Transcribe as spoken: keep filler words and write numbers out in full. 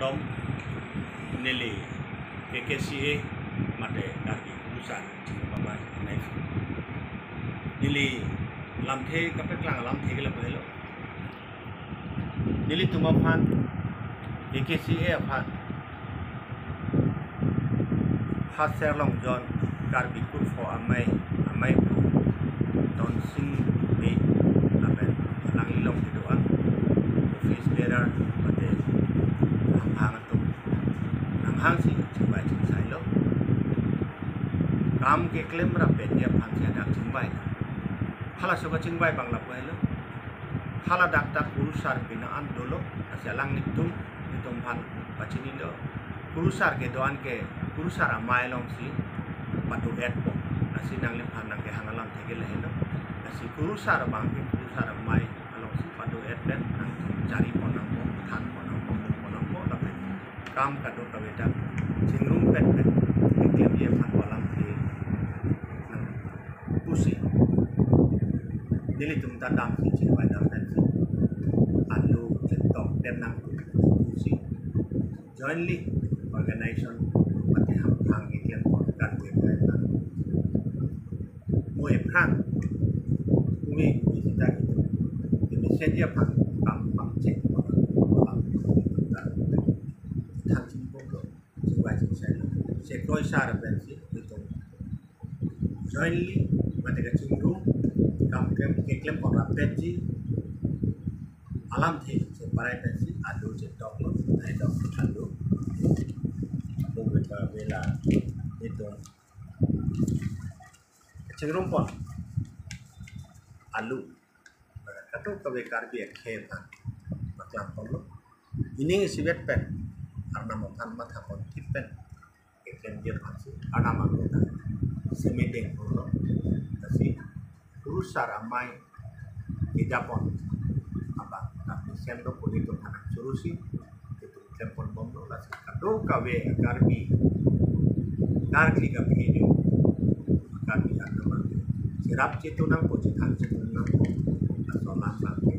Tom neli K K C A mate Karbi Kurusar Chingrum Amei. Neli lamthe kapeklang alamthe ke lapu helo. Nelitum aphan K K C A aphan Haser Longjon Karbi Kurpho Amei, Amei Pu Tonsing Bey lapen alangli along kedo-an office bearer mate nanghang atum nanghangsi chingvai chingsailo. Kam keklem rapet aphansi hadak chingvai. Halaso kachingvai abang lapu helo. Hala dak dak Kurusar pina an dolo, lasi alanglitum itum aphan pachinilo. Kurusar kedo-an ke Kurusar Amei alongsi pado-etpo. Lasi nangliphan nangkehang alamthe ke lahelo. Lasi Kurusar abang ke Kurusar Amei alongsi pado-et pen nangtum charipon nangpo, thanpon nangpo, pon nangpo, lapen kam kadokave ta chingrum pen pen keklemji aphan alamthe nangpusi nelitum ta damsi chingvai dam pensi alu chetok dem nangpusi jointly organization mate hamphang keklem pon Karbi Anglong ta mo ephrang umi umi sita itu. Demi sedia pang pang pang cek pon nangpo, pon nangpo, than chingvai lo, chingvai chingsailo. Sekroi sar pensi itum jointly mate kachingrum kam keklem pon rapetji alamthe cheparai pensi alu chetok lo, ai dok alu. Alu beta vela itum chingrum pon alu. Kadokave Karbi akhei aphan paklang ponlo. Ining isivet pen Arnam aphan matha pon thip pen keklemji aphansi Arnam angketa semedeng ponlo. Lasi Kurusar Amei kejapon abang ta mesen lo pon itum aphan surusi itum klem pon bomlo. Lasi kadokave Karbi karkli kaprek Karbi Anglong cherap chetu nangpo, chethan chetu nangpo. Laso alam abang ke